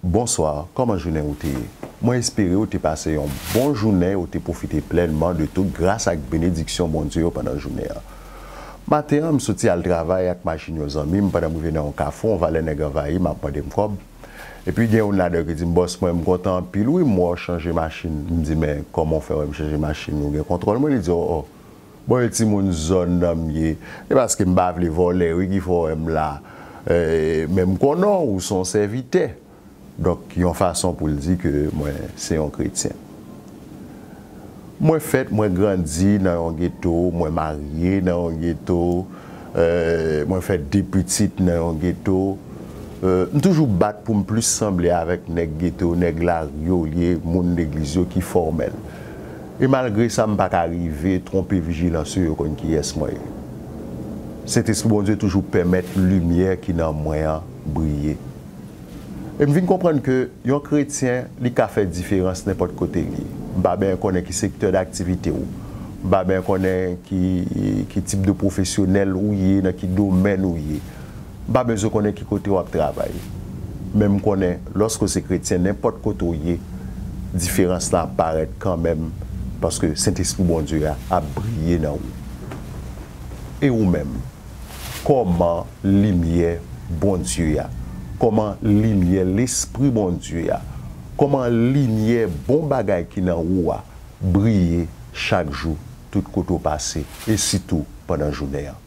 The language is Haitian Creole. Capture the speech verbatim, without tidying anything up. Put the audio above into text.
Bonswa, kòman jounen ou te ye? Mwen espere ou te pase yon bon jounen, ou te pwofite plènman de tout gras ak benediksyon Bondye yo pandan jounen an. Maten an, m soti al travay ak machin yon zanmi m, pandan m rive nan yon kafou, yon valè nèg anvayi m, ap mande m kòb. Epi gen youn ladan yo ki di m, "Bòs mwen, m kontan anpil wi, m wè w chanje machin." M di, "Men, kòman w fè wè m chanje machin? Ou gen kontwòl mwen?" Li di, "O, o." Bon, e timoun zòn nan m ye. Se paske m pa vle vòlè wi ki fè w wè m la. Eh, men m konnen w, ou se yon sèvitè. Donk, yon fason pou l di ke mwen se yon kretyen. Mwen fèt, mwen grandi nan yon geto, mwen marye nan yon geto, eh, mwen fè de pitit nan yon geto. Eh, m toujou bat pou m plis sanble avèk nèg geto, nèg lari yo, olye moun legliz yo ki fòmèl. E malgre sa, m pa ka rive twonpe vijilans yo, yo konn kiyès mwen ye. Sentespri Bondye toujou pèmèt limyè ki nan mwen an briye. E m vin konprann ke yon kretyen, li ka fè diferans nenpòt kote l ye. M pa byen konnen ki sektè daktivite w. M pa byen konnen ki, ki tip de pwofesyonèl ou ye, nan ki domèn ou ye. M pa bezwen konnen ki kote w ap travay. Men m konnen, lòske w se kretyen, nenpòt kote w ye, diferans la ap parèt kanmenm, paske Sentespri Bondye a ap briye nan ou. E ou menm? Kòman limyè Bondye a, kòman limyè Lespri Bondye a, kòman limyè bon bagay ki nan ou a briye chak jou, tout kote w pase, e sitou pandan jounen an?